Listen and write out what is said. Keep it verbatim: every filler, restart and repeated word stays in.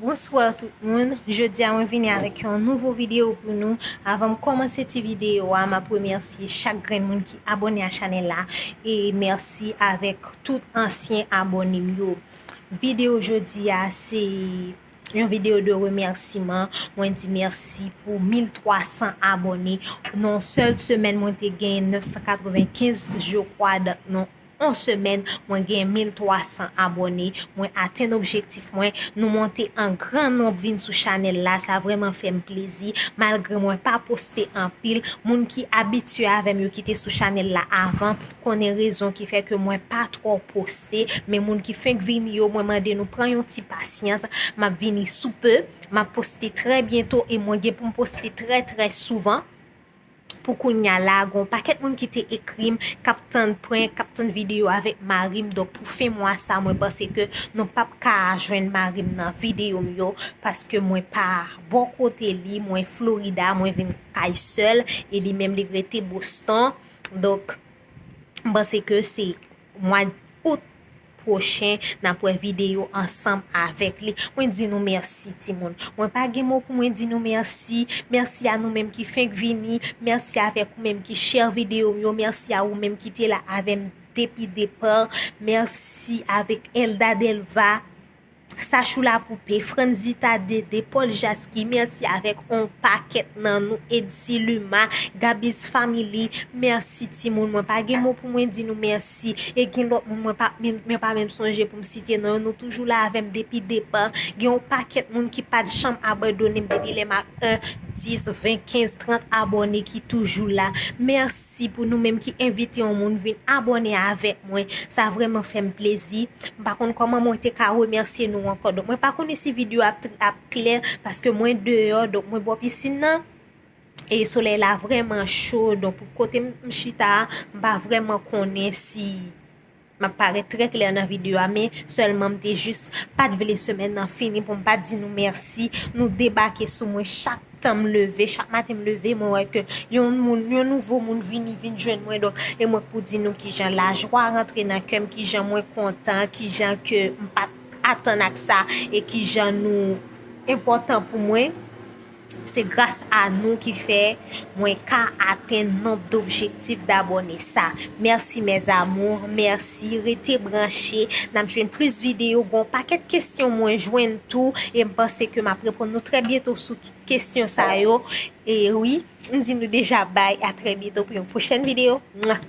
Bonswa tout moun. Jodi a mwen vini avèk yon nouvo videyo pou nou. Avan m kòmanse ti videyo a, m ap remèsye chak grenn moun ki abòne a chanèl la. E mèsi avèk tout ansyen abòne m yo. Videyo jodi a se yon videyo de remèsiman. Mwen di mèsi pou mil twa san abòne. Nan yon sèl semèn, mwen te gen nèf san katrevenkenz, je crois, nan yon semèn, mwen gen mil twa san abòne. Mwen atenn objektif mwen. Nou monte an gran nonb vin sou chanèl la. Sa vrèman fè m plezi. Malgre mwen pa poste anpil, moun ki abitye avè m yo ki te sou chanèl la avan konnen rezon ki fè ke mwen pa twò poste. Men moun ki fenk vini yo, mwen mande nou pran yon ti pasyans. M ap vini sou pe. M ap poste trè byento e mwen gen pou m poste trè, trè souvan. Pou kounye a la, gen yon pakèt moun ki te ekri m, k ap tann prank, k ap tann videyo avèk mari m. Donk, pou fen mwa sa, mwen panse ke nou p ap ka jwenn mari m nan videyo m yo, paske mwen pa bò kote li, mwen Florida, mwen vin kay sè l, e li menm li rete Boston. Donk, m panse ke se mwa out pwochen, n ap wè videyo ansanm avèk li. Mwen di nou mèsi, timoun. Mwen pa gen mo pou mwen di nou mèsi. Mèsi a nou menm ki fenk vini. Mèsi avèk ou menm ki share videyo m yo. Mèsi a ou menm ki te la avè m depi depa. Mèsi avèk Elda Delva, Sachou Lapoupe, Franzita Dede, Paul Jasky. Mèsi avèk on pakèt nan nou, Edsi Luma, Gabiz Family. Mèsi, timoun. Mwen pa gen mo pou mwen di nou mèsi. E gen lòt moun mwen pa, mwen pa menm sonje pou m site non yo. Nou toujou la avè m depi depa. Gen yon pakèt moun ki pa t janm abandone m depi lè m a en, dis, ven, kenz, trant abòne ki toujou la. Mèsi pou nou menm ki envite yon moun vin abòne avèk mwen. Sa vrèman fè m plezi. M pa konn kòman mwen te ka remèsye nou ankò. Donk, mwen pa konnen si videyo ap, ap klè, paske mwen deyò, donk mwen bò pisin nan. E solèy la vrèman cho, donk pou kote m, m chita a, m pa vrèman konnen si m ap parèt trè klè nan videyo a, men sèlman m te jis pa t vle semèn nan fini pou m pa di nou mèsi. Nou debake sou mwen chak tan m leve, chak maten m leve, mwen wè ke yon moun, yon nouvo moun vini, vin jwenn mwen. Donk, e mwen k pou di nou kijan lajwa rantre nan kè m, kijan mwen kontan, kijan ke m pa t atann ak sa, e kijan nou enpòtan pou mwen. Se gras a nou ki fè mwen ka atenn nonb dobjektif dabòne sa. Mèsi, mes amours, mèsi, rete branche. N ap jwenn plis videyo, gen yon pakèt kesyon mwen jwenn tou, e m panse ke m ap reponn nou trè byento sou tout kesyon sa yo. E wi, m di nou deja bay, a trè byento pou yon pwochèn videyo. Mwa!